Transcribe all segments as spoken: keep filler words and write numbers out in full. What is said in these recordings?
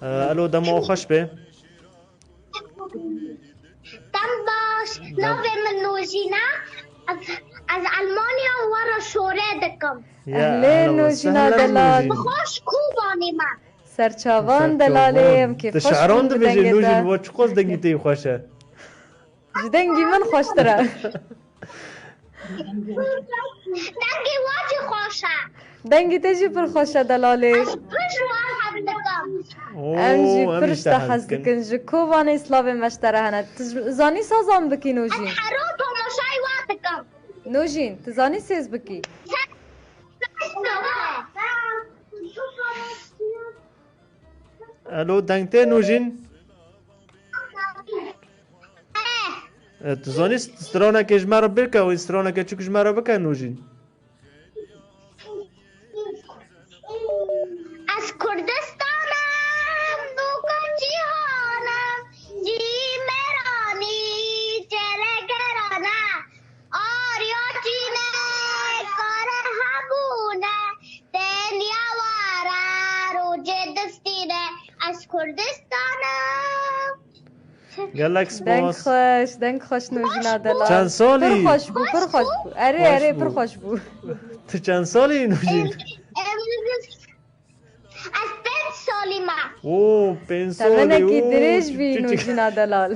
Ee, elo, dema xweş be. Dem baş, navê min Nojîn e. Ez, ez Elmanya we re şore dikim. Ya, Ehlê ehlen we Nojîna sehlen delal. Nojîn. Xweş Kobanê me. Serçavan Serçavan. Delalê, em kêfxweş bûn bi dengê te. Nojîn, we çiqas dengî te yî xweş e. Ji dengî min xweştir e. Dengê we jî xweş e. Dengê te jî pir xweş e delalê. Ez pir ji we hez dikim. Oo, em jî pir ji te hez dikin. Ji Kobanê slavê me ji te re hene. Tu zanî sazan bikî Nojîn? Ez hero tomaşayê we dikim. Nojîn, tu zanî sêz bikî? Elo, deng tê Nojîn? E, tu zanî st-, stranekê ji me re bike, wê straneke çik ji me re bike Nojîn? Ez Kurdistan im, nûka cîhan im, cî mêranî çêlegeran e. Arya cînê kare hebûne, tenya ware rojê distîne. Ez Kurdistan im. Gelek spas. Deng xweş, deng xweş Nojîna delal. Çend salî? Pir xweş bû, pir xweş bû. Erê, erê, pir xweş bû. Tu çend salî Nojîn? Em, em, ez pênc salî me. Oo, pênc salî. Temenekî dirêj bî Nojîna delal.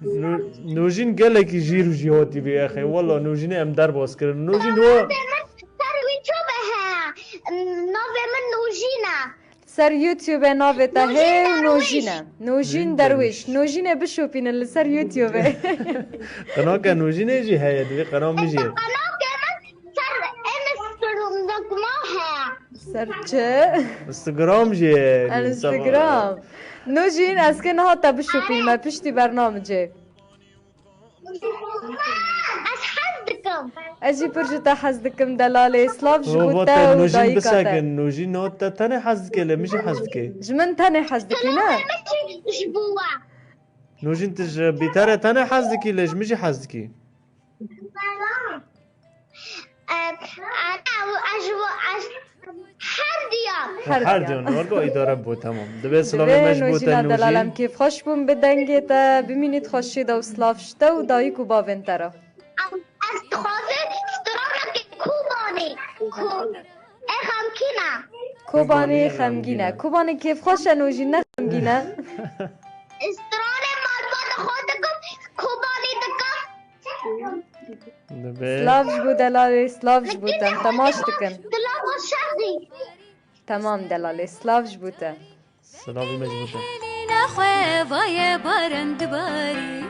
No-, Nojîn gelekî jîr û jîhatî bî exê. Wela Nojînê em derbas kirin. Nojîn o. Navê min ser YouTube heye. Navê min Nojîn e. Ser YouTube navê te hê û Nojîn e. Nojîn Derwêş. Nojînê bişopînin li ser YouTube. Qenaka Nojînê jî heye, divê qena min jî. Qenakê min ser Instagram heye. Ser çi? Instagram jî heye. Instagram. Nojîn, ez kê niha te bişopînime piştî bernamicê. Ez hez dikim. Ez jî pir ji te hez dikim delalê. Slav ji bo te û dayika te. Nojîn, no te tenê hez dike, lê min jî hez dike. Ji min tenê hez dikî, ne? Ji bo we. Nojîn, tu ji Bîterê tenê hez dikî, lê ji min jî hez dikî. Em, ana, ez, ez, her diyan. Her diyan. Her diyan. Wargo îdare bû, tamam. Divê silavê me ji bo te Nojîna Nojîn. Delalem kêfxweş bûm bi dengê te, bimînît xweşiyê de û silav ji te û dayik û bavên te re. Em, ez dixwazim stranekê Kobanê. Ko-, e xemgîn e. Kobanê xemgîn e. Kobanê kêfxweş e, Nojîn ne xemgîn e. Stranê malbata xwe dikim, Kobanê dikim. Dibe. Silav ji bo delalê, silav ji bo te. Em temaş dikin. Dilava şerî. Temam delalê, silav ji bo te. Silavê me ji bo te. Hêlîna xwe vaye baran dibarî.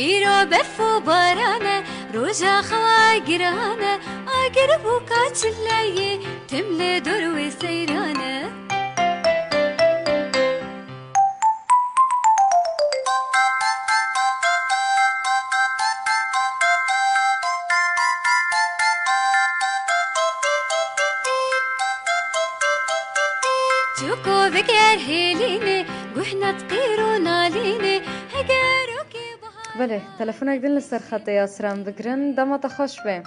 Îro berf û baran e, roja xewa giran e, agir bûka çileyê, tim li dor wê seyran e. Çoko veger hêlîne, guh netqîr û nalîne, heger okê bahar. Belê, telefonek din li ser xetê ya siran bigirin, dema te xweş be.